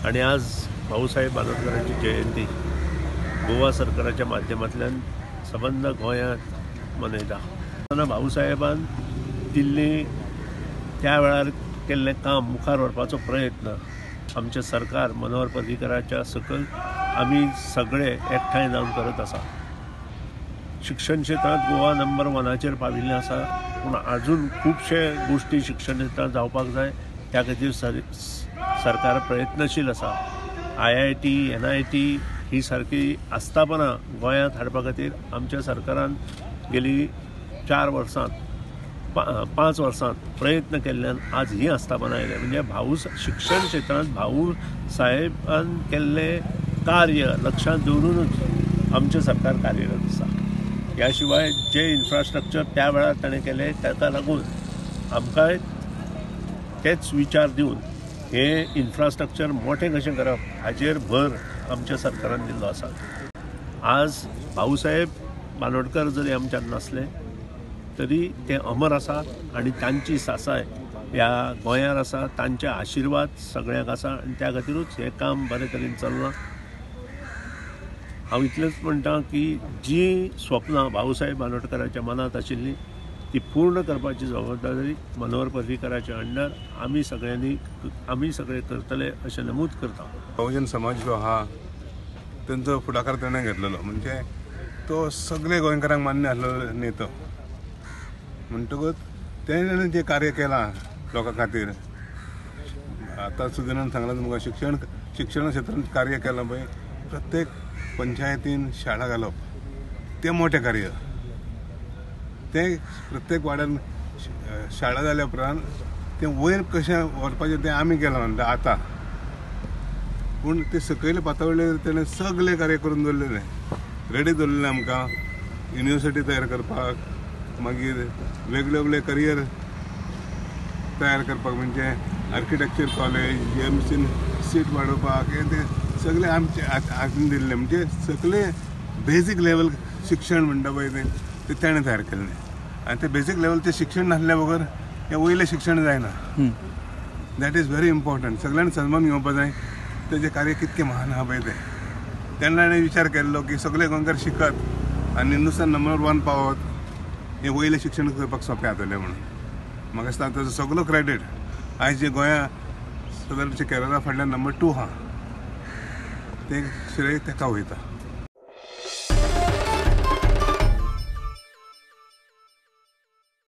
आनी आज भाऊसाहेब बांदोडकरांची जयंती गोवा सरकाराच्या माध्यमांतल्यान सबंद गोंयांत मनयता. तेन्ना भाऊसाहेबान दिल्ली त्या वेळार केल्लें काम मुखार व्हरपाचो प्रयत्न आमचें सरकार मनोहर पर्रीकराच्या सकयल आमी सगळे एकठांय जावन करत आसा. शिक्षण क्षेत्रांत गोवा नंबर 1 पाविल्लें आसा, पूण आजून खुबशे गोश्टी शिक्षण क्षेत्रांत जावपाक जाय. त्या खातीर सरकार प्रयत्नशील आसा. IIT, NIT ही सारकी आस्थापनां गोंयांत हाडपा खातीर आमच्या सरकारान गेली 4 वर्सांत 5 वर्सांत प्रयत्न केल्ल्यान आज ही आस्थापनां आयल्या. म्हणजे भाऊ शिक्षण क्षेत्रांत भाऊ साहेबान केल्लें कार्य लक्षांत दवरूनच आमचें सरकार कार्यरत आसा. ह्या शिवाय जे इन्फ्रास्ट्रक्चर त्या वेळार ताणें केलें ताका लागून आमकांय तेच विचार दिवन हे इन्फ्रास्ट्रक्चर मोठें कशें करप हाजेर भर आमच्या सरकारान दिल्लो आसा. आज भाऊसाहेब बांदोडकर जरी आमच्यान नासले तरी ते अमर आसात आनी तांची सासाय ह्या गोंयार आसा, तांचे आशिर्वाद सगळ्यांक आसा आनी त्या खातीरूच हें काम बरे तरेन चल्लां. हांव इतलेंच म्हणटा की जी स्वप्नां भाऊसाहेब बांदोडकराच्या मनांत आशिल्लीं ती पूर्ण करपाची जबाबदारी मनोहर पर्रीकराच्या अंडर आमी सगळ्यांनी आमी सगळे करतले अशें नमूद करता. बहुजन समाज जो आहा तेंचो फुडाकार ताणें घेतलेलो, म्हणजे तो सगळे गोंयकारांक मान्य आसलेलो नेतो. म्हणटकूच तेणें जें कार्य केलां लोकां खातीर, आतां सुदिनान सांगलां तुमकां, शिक्षण क्षेत्रांत कार्य केलां पळय, प्रत्येक पंचायतीन शाळा घालप तें मोठें कार्य. तें प्रत्येक वाड्यान शाळा जाल्या उपरांत तें वयर कशें व्हरपाचें तें आमी केलां म्हणटा आतां, पूण तें सकयल पातळ्ळें तेणें सगळें कार्य करून दवरलेलें, रेडी दवरलेलें आमकां युनिवर्सिटी तयार करपाक, मागीर वेगळे वेगळे करियर तयार करपाक, म्हणजे आर्किटेक्चर कॉलेज, GMCन सीट वाडोवपाक, हें तें सगळें आमचें हातून दिल्लें. म्हणजे सगळें बेजीक लेवल शिक्षण म्हणटा पळय तें तेणें तयार केल्लें. आनी तें बेजीक लेवलचें शिक्षण नासल्या बगर हें वयलें शिक्षण जायना. That is very important. सगळ्यांनी सन्मान घेवपा जाय तेजें कार्य कितकें महान आहा पळय तें. तेन्ना ताणें विचार केल्लो की सगळे गोंयकार शिकत आनी हिंदुस्तान नंबर 1 पावत, हें वयलें शिक्षण करपाक सोंपें जातलें म्हणून. म्हाका दिसता ताजो सगळो क्रेडीट आयज जे गोंया सदरचे केरळा फाटल्यान नंबर 2 आहा तें श्रेय ताका वयता.